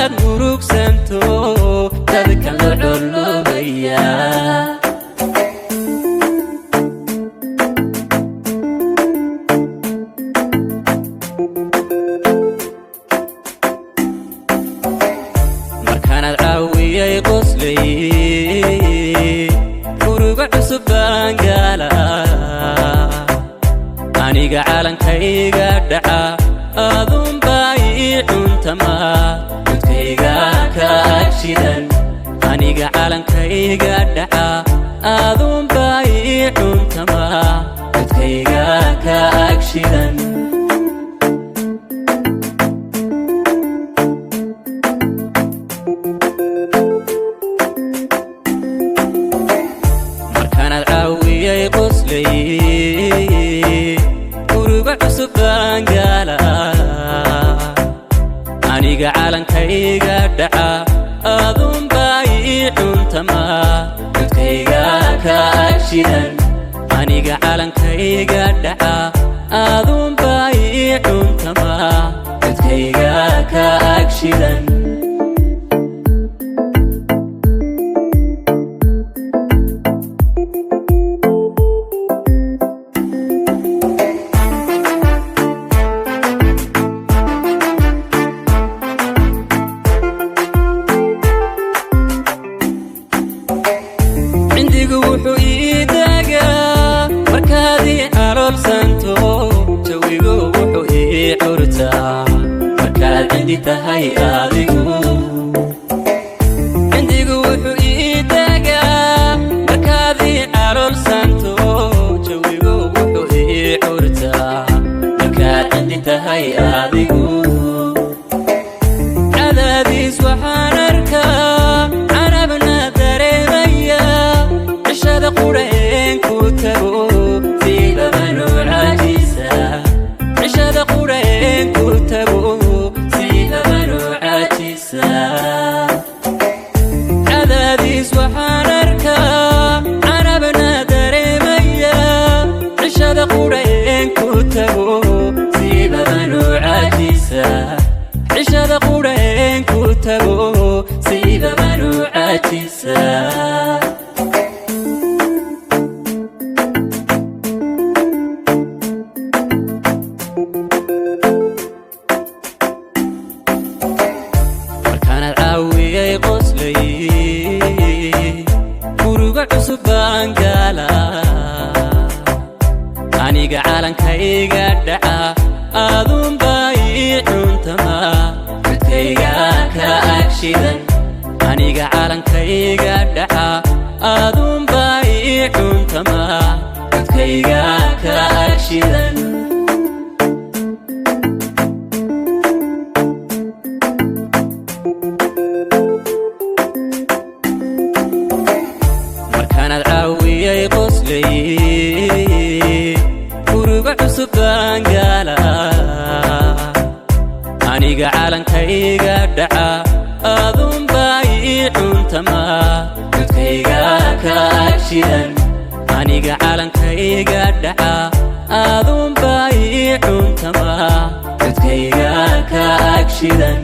Markaad murugsanto dadka la coloobaya. Markaanaad caawiyay qoslay, uruga cusub baan gaala. Aniga caalankayga dhaca adunbaa ii cuntama, codkayga ka agshidan. Aniga caalankayga dhaca adunbaa ii cuntama, codkayga ka agshidan. Markaanaad caawiyay qoslay, uruga cusub baan gaala. Aniga caalankayga dhaca adunbaa ii cuntama, codkayga ka agshidan. Aniga caalankayga dhaca adunbaa ii cuntama, codkayga ka agshidan. Cindigu wuxuu ii degaa markaad ii caloolsanto, jawigu wuxuu ii curtaa markaad cindi tahay adigu. Cindigu wuxuu ii degaa markaad ii caloolsanto, jawigu wuxuu ii curtaa markaad cindi tahay adigu. Cadaadiis waxaan arkaa, canabna dareemaya, cishada qudheen ku tago siibabanu caajisa. Cishada qudheen ku tago siibabanu caajisa. Cadaadiis waxaan arkaa, canabna dareemaya, cishada qudheen ku tago siibabanu caajisa. Cishada qudheen ku tago siibabanu caajisa. Markaanaad caawiyay qoslay, uruga cusub baan gaala. Aniga caalankayga dhaca adunbaa ii cuntama, codkayga ka agshidan. Aniga caalankayga dhaca adunbaa ii cuntama, codkayga ka agshidan. Markaanaad caawiyay qoslay, uruga cusub baan gaala. Aniga caalankayga dhaca adunbaa ii cuntama, codkayga ka agshidan. Aniga caalankayga dhaca adunbaa ii cuntama, codkayga ka agshidan.